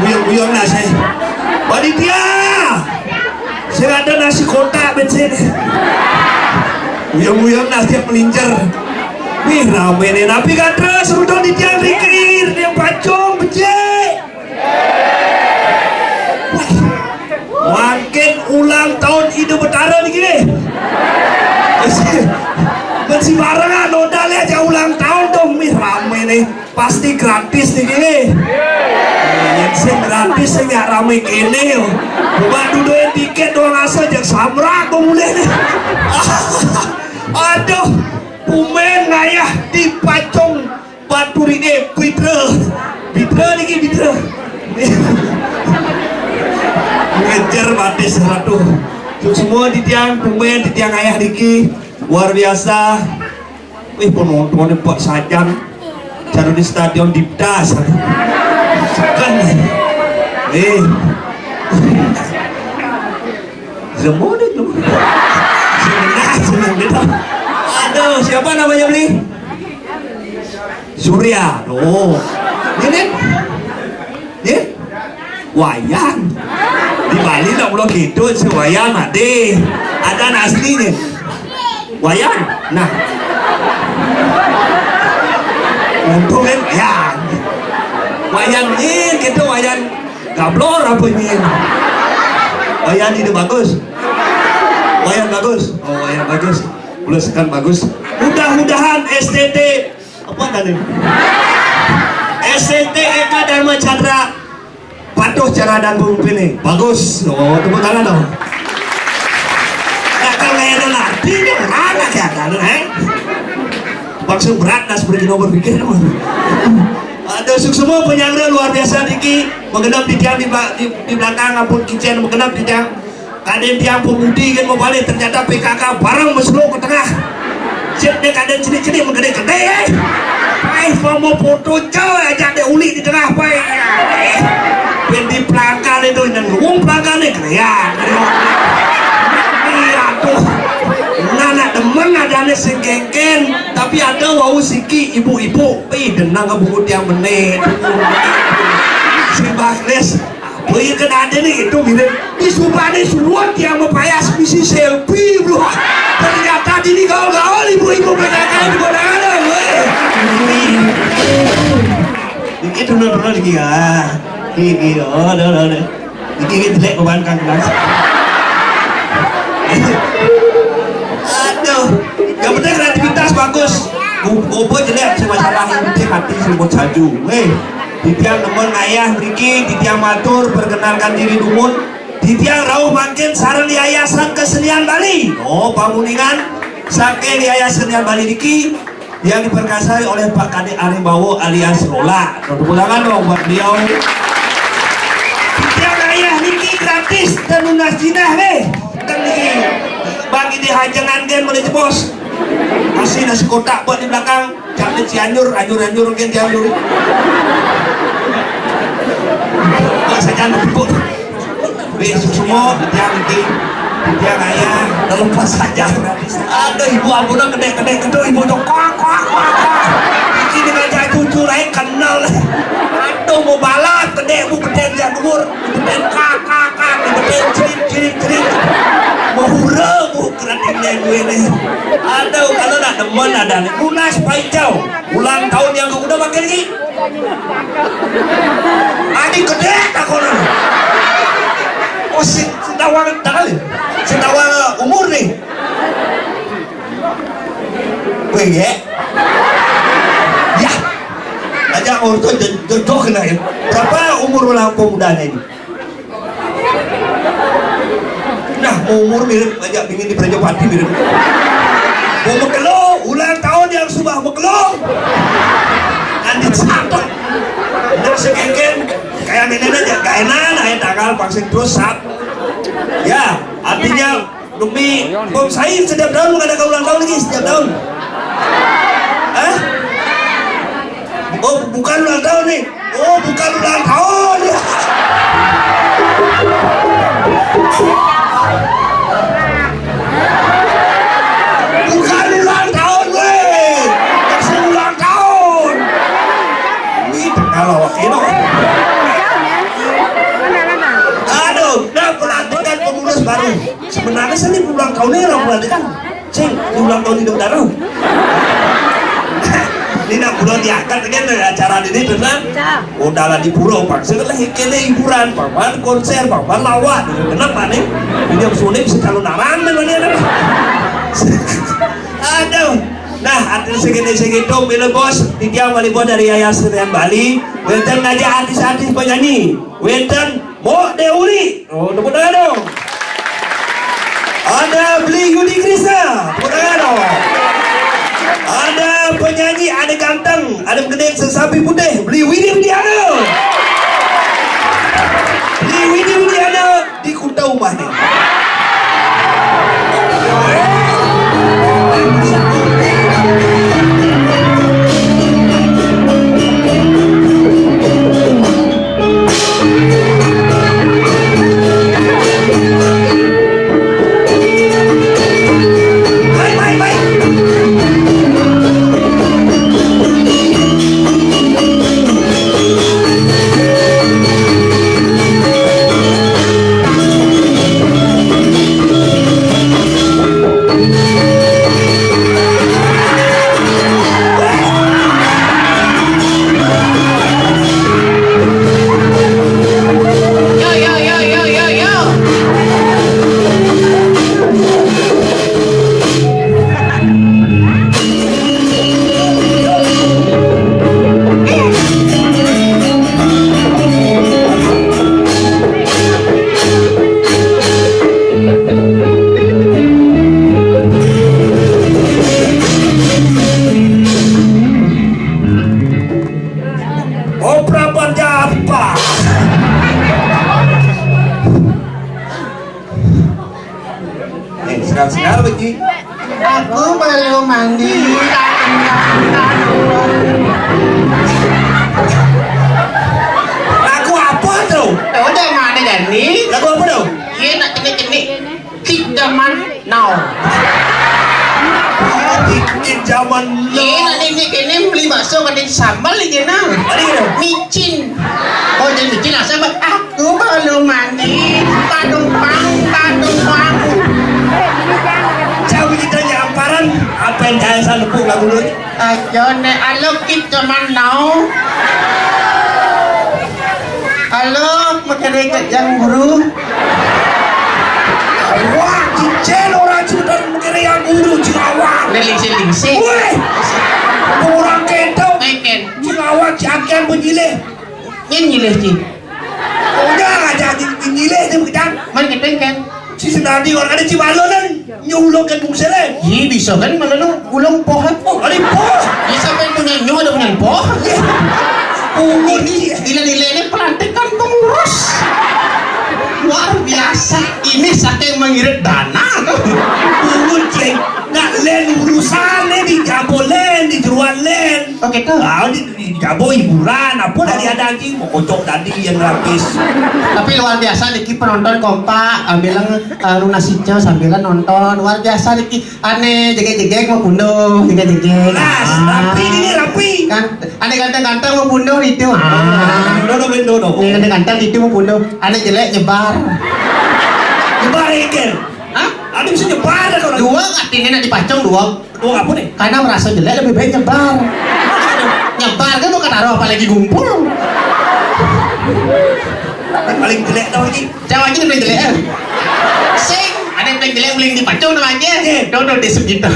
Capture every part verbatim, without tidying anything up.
Uyang-uyang nasi. Panitia. Sing ada nasi kotak bensin. Uyang-uyang nasi melincer. Wih, rame nih. Napi gatra serutan di tiang rikir, tiang pacung, becik. Wah, mangkin ulang tahun Ida Betara niki nih. Mesti, mesti barengan nodal ya, aja ulang tahun dong. Wih, rame nih. Pasti gratis niki. Yang sing gratis sing ya rame kene yo. Coba dudukin tiket doang asa, jang samrak kok mulih nih. Aduh, pumen ngayah di pacung batur ini, Pitra. Pitra niki, Pitra. Ngejer batis ratu. Semua di tiang pumen, di tiang ayah niki luar biasa. Wih, penontonnya Pak Sajan. Jadu di stadion Dipta. Kan. Eh. Semua deh tuh. Seneng, seneng gitu. Aduh, siapa namanya, Bli? Surya. Oh. Ini? Ini? Wayan. Di Bali nak pulang gitu, si Wayan mati. Ada anak aslinya. Wayan. Nah. Untung kan, ya. Wayan ni, kita Wayan gablor apa ni? Wayan ini bagus. Wayan bagus. Oh, Wayan bagus. Bulu sekan bagus. Mudah-mudahan S T T apa tadi? S T T Eka Dharma Chandra patuh cara dan pemimpin nih. Bagus. Oh, tepuk tangan dong. Nah, kalau yang ada nanti, ini mana kayak ada, eh? Langsung berat, nah, seperti nomor pikir. Ada suksma penyangga luar biasa niki, menggenap di tiang di, ba- di, di belakang, ampun kicen, menggenap di tiang. Kadén tiang pemudi kan mau balik, ternyata P K K bareng mesluh ke tengah. Sip deh, kadén sini-sini menggede-gede, eh. Pai, mau foto coy, ajak deh uli di tengah, pai. Eh, ben di pelangkan itu, dan luung pelangkan nih, keriak. Iya tuh. Nah, nak demen adanya sing kengken, tapi ada wau siki ibu-ibu. Ih, denang buku tiang menit. Si Bagnes. Wih, kan ada nih, itu mirip. Di Subang nih, suruhan tiang mepayas misi selfie, bro. Ternyata di ini gaul-gaul ibu-ibu P K K di Bonangan, weh. Dikit dulu, dulu, dikit, ah. Dikit, oh, dulu, dulu. Dikit, dikit, jelek, beban kan, jelas. Aduh, yang penting kreativitas bagus. Opo jelek, sing masalah, yang penting hati, sing buat saju. Weh, di tiang nemen ngayah mriki, di tiang matur, perkenalkan diri dumun. Di tiang rauh mangkin sareng Yayasan Kesenian Bali. Oh, pamuningan saking Yayasan Kesenian Bali niki yang diperkasai oleh Pak Kadek Arimbawo alias Lola. Tepuk tangan dong buat beliau. Di tiang ayah niki gratis dan lunas jinah nih. Dan niki bagi di hajengan kan boleh jebos. Kasih nasi kotak buat di belakang. Jangan Cianjur, anjur-anjur mungkin Cianjur. Nggak usah jangan ribut. Besok semua dia nanti dia kaya terlepas saja. Ada ibu ampun, gede-gede, gede, ibu tuh kok, kok, kok, kok. Ini ngajak cucu lain kenal. Aduh, mau balap, gede, bu, gede, dia dhuwur. Beten kak, kak, kak, beten cerit, cerit, cerit. Mahura, bu, keratin gue nih. Aduh, kalau nak demen ada nih. Lunas paicau. Ulang tahun yang udah makin lagi. Adi gede tak kono. Oh, si, si tawang tangan. Si tawang umur nih. Weh, ya. Ya. Aja orang tuh jodoh kena ya. Berapa umur ulang pemudanya ini? Nah, umur mirip aja, pingin di Prajapati mirip. Mau mekelo, ulang tahun yang sudah mekelo. Nanti satu. Nah, sekengken, kayak nenek aja, gak enak, nah, tanggal vaksin terus, sat. Ya, artinya, demi, Bom Said setiap tahun mengadakan ulang tahun lagi, setiap tahun. Hah? Oh, bukan ulang tahun nih. Oh, bukan ulang tahun. Bukan ulang tahun, weh. Kasih ulang tahun. Wih, kalau wakil. Baru sebenarnya sih ini ulang tahunnya orang bulan kan. Cing, ini ulang tahun hidup baru. Ini nak bulan diangkat kan acara ini terus lah. Udahlah di pura, paksa lah kene hiburan, papan konser, papan lawak. Kenapa nih? Ini harus unik bisa calon narang nih, mana ada. Aduh. Nah, artis segini segitu, bila bos, titiang balik bos dari Yayasan Bali. Wenten aja artis-artis penyanyi. Wenten Mo Deuli. Oh, tepuk tangan dong. Ada Beli Yudi Krisna. Tepuk tangan dong. Ada penyanyi, ada ganteng, ada gede sesapi putih. Beli Widi Widiana. Beli Widi Widiana di Kuta Umah nih. Opera Banda apa? Eh, sekarang-sekarang lagi. Aku belum mandi. Lagu apa tuh? Ya udah, mana jadi? Lagu apa tuh? Iya, nak cenik-cenik. Kick zaman now. Kick zaman now. Iya, nak ini kene beli bakso, kadang sambal aja nah. Ada gitu? Micin. Oh, jadi micin asal, Bang. Aku belum mandi. Padung pang, padung pang. Jauh kita nyamparan, apa yang saya sanggup lagu lu? Ayo, nek, alo, kick zaman now. Alo, makere ke yang guru. Wah, cicil orang sudah makere yang guru, Jawa. Lelise-lise. Weh, orang kentong. Meken. Jawa, jakian penyilih. Nyilih, Ci. Udah, aja nyilih, dia bukan. Man, kita kan. Si Senadi orang ada Cibalonan, nyulok ke bungselan. Iya, bisa kan, malah lu gulung poh. Oh, ada poh. Ya, sampai punya nyo, ada punya poh. Iya. Pungut. Ini, nilai-nilai ini pelantikan pengurus. Luar biasa. Ini saking mengirit dana tuh. Pungut, Ceng. Nak len urusan nih di Jabolen, di Jeruan len. Oh, gitu. Ah, di, di Jabo hiburan, apa dari ada lagi? Mau kocok tadi yang lapis. Tapi luar biasa, niki penonton kompak, ambilan, eh, Luna Sico sambilan nonton. Luar biasa niki. Ane jegek-jegek mau punduh, jegek-jegek. Nah, ah, rapi ini, rapi. Kan, ane ganteng-ganteng mau punduh itu. Ah. Dodo, dodo, dodo. Ane ganteng-ganteng itu mau punduh. Ane jelek nyebar. Nyebar, Iker. Hah? Ane bisa nyebar kalau dua, katanya nak dipacang dua. Dua apa nih? Karena merasa jelek lebih baik nyebar. Nyebar kan bukan taruh apalagi ngumpul. Paling jelek tau lagi. Cewek aja udah jelek, eh. Sing, ada yang paling jelek, paling dipacung nama aja. Iya. Dodo di segitu.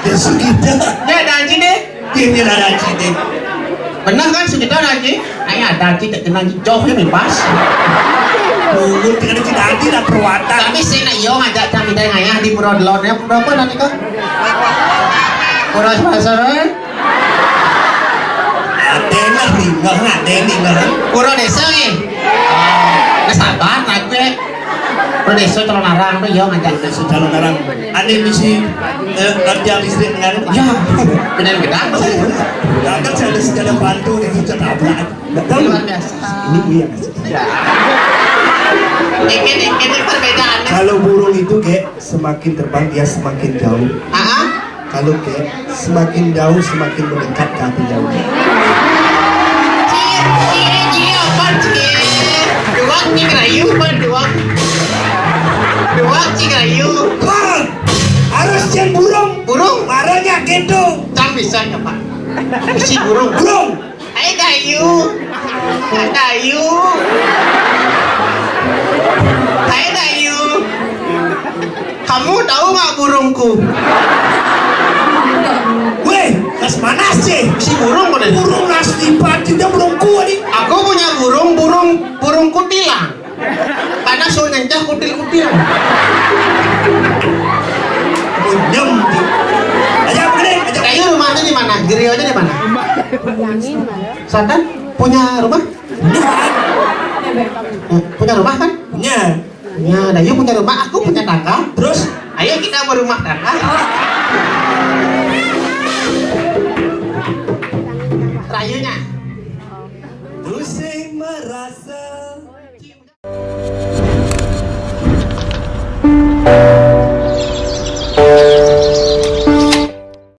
Di segitu. Ya, ada aja deh. Ini ada aja deh. Benar kan, segitu ada aja. Ayo, ada aja, tak kenal jauh ya, bebas. Dulu tidak ada, tidak ada lah perwatan. Tapi saya nak yo ngajak kami dari ngayah di Pura Delon ya, Pura apa nanti kok? Pura Pasar, eh? Ada lah, bingung, ada yang bingung. Pura Desa nih. Nah, sabar, aku ya. Pura Desa Calonarang tuh, yo ngajak. Pura Desa Calonarang. Ada misi, eh, tiang listrik dengan. Ya, benar-benar. Kan saya ada sekadar bantu, itu tertabrak. Betul. Luar biasa. Ini iya. Ya. Ini, ini, ini perbedaannya. Kalau burung itu, kayak, semakin terbang, dia semakin jauh. Ah, ah. Kalau, kayak, semakin jauh, semakin mendekat ke api jauh. Cie, cie, cie, apa, cie? Duak, cie, kerayu, apa, duak? Si burung. Burung. Hai Dayu. Hai Dayu. Hai Dayu. Kamu tahu nggak burungku? Weh, nas mana sih? Si burung mana? Burung nas lipat juga burungku nih. Aku punya burung, burung, burung kutilang. Karena suruh nyencah kutil-kutil. Punyem. Aja begini, aja. Kayu rumahnya di mana? Gerianya di mana? Sana punya rumah? Punya. Eh, punya rumah kan? Punya. Punya. Dayu punya rumah, aku punya tangga. Terus? Ayo kita berumah tangga.